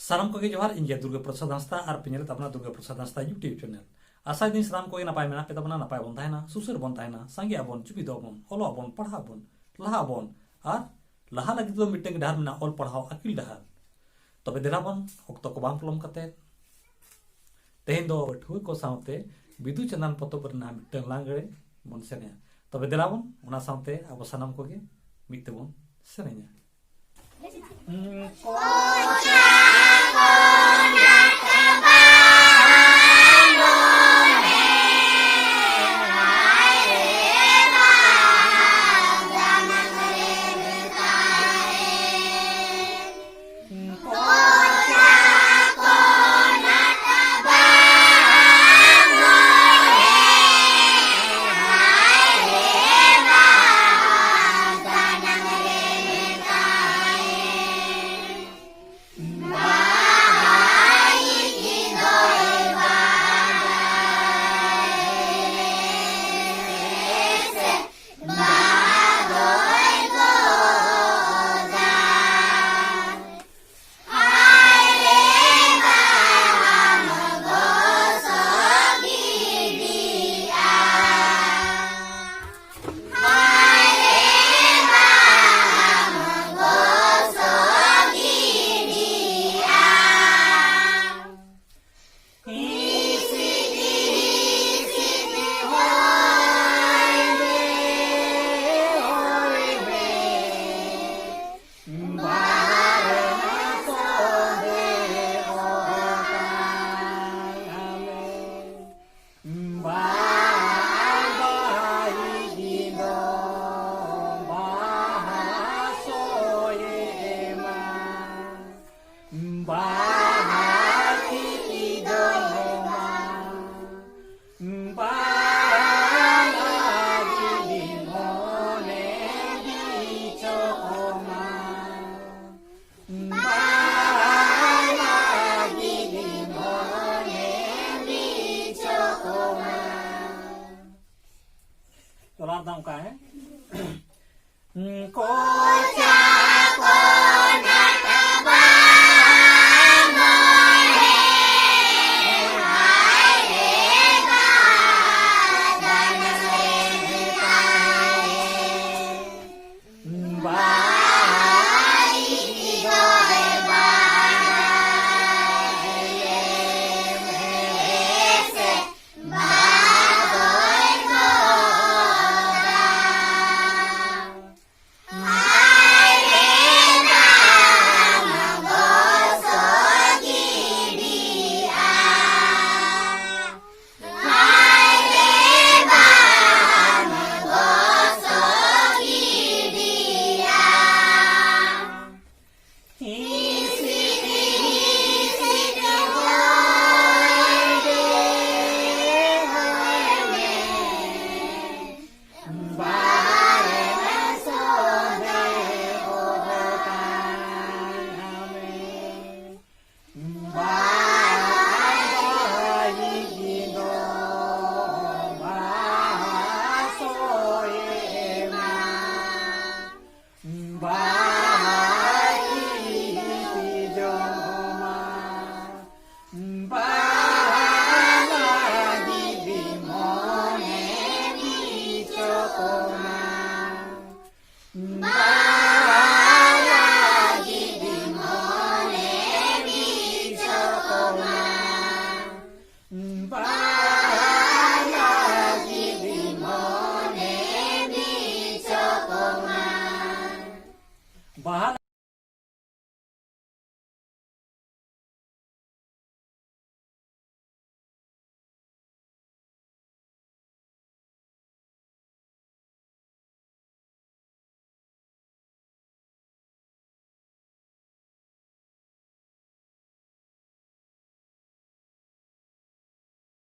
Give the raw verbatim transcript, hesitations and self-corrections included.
ᱥᱟᱱᱟᱢ ᱠᱚᱜᱮ ᱡᱚᱦᱟᱨ, ᱤᱧ ᱜᱮ ᱫᱩᱨᱜᱟᱹ ᱯᱨᱚᱥᱟᱫᱽ ᱦᱟᱸᱥᱫᱟ ᱟᱨ ᱯᱮ ᱧᱮᱞᱮᱫ ᱛᱟᱵᱚᱱᱟ ᱫᱩᱨᱜᱟᱹ ᱯᱨᱚᱥᱟᱫᱽ ᱦᱟᱸᱥᱫᱟ YouTube channel᱾ ᱟᱥᱟᱭ ᱫᱟᱹᱧ ᱥᱟᱱᱟᱢ ᱠᱚᱜᱮ ᱱᱟᱯᱟᱭ ᱢᱮᱱᱟᱜ ᱯᱮ ᱛᱟᱵᱚᱱᱟ, ᱱᱟᱯᱟᱭ ᱵᱚᱱ ᱛᱟᱦᱮᱱᱟ, ᱥᱩᱥᱟᱹᱨ ᱵᱚᱱ ᱛᱟᱦᱮᱱᱟ, ᱥᱟᱸᱜᱮ ᱟᱵᱚᱱ, ᱡᱩᱢᱤᱫᱚᱜ ᱟᱵᱚᱱ, ᱚᱞᱚᱜ ᱟᱵᱚᱱ, ᱯᱟᱲᱦᱟᱜ ᱟᱵᱚᱱ, ᱞᱟᱦᱟᱜ ᱟᱵᱚᱱ᱾ ᱟᱨ ᱞᱟᱦᱟ ᱞᱟᱹᱜᱤᱫ ᱫᱚ ᱢᱤᱫᱴᱟᱝ ᱰᱟᱦᱟᱨ ᱢᱮᱱᱟᱜᱼᱟ, ᱚᱞ ᱯᱟᱲᱦᱟᱣ ᱟᱹᱠᱤᱞ ᱰᱟᱦᱟᱨ᱾ ᱛᱚᱵᱮ ᱫᱮᱞᱟ ᱵᱚᱱ, ᱚᱠᱛᱚ ᱠᱚ ᱵᱟᱝ ᱯᱚᱞᱚᱢ ᱠᱟᱛᱮ ᱛᱮᱦᱮᱧ ᱫᱚ ᱯᱟᱹᱴᱷᱩᱣᱟᱹ ᱠᱚ ᱥᱟᱶᱛᱮ ᱵᱤᱫᱩ ᱪᱟᱸᱫᱟᱱ ᱯᱚᱛᱚᱵ ᱨᱮᱱᱟᱜ ᱢᱤᱫᱴᱟᱝ ᱞᱟᱜᱽᱲᱮ ᱵᱚᱱ ᱥᱮᱨᱮᱧᱟ᱾ ᱛᱚᱵᱮ ᱫᱮᱞᱟ ᱵᱚᱱ, ᱚᱱᱟ ᱥᱟᱶᱛᱮ ᱟᱵᱚ ᱥᱟᱱᱟᱢ ᱠᱚᱜᱮ ᱢᱤᱫ ᱛᱮᱵᱚᱱ ᱥᱮᱨᱮᱧᱟ᱾ ᱛᱚᱞᱟ ᱫᱚ ᱚᱱᱠᱟ, ᱦᱮᱸ? ᱠᱚᱪᱟ ᱠᱚ ᱱᱟᱴ ᱵᱟᱦᱟ ᱵᱟᱦᱟ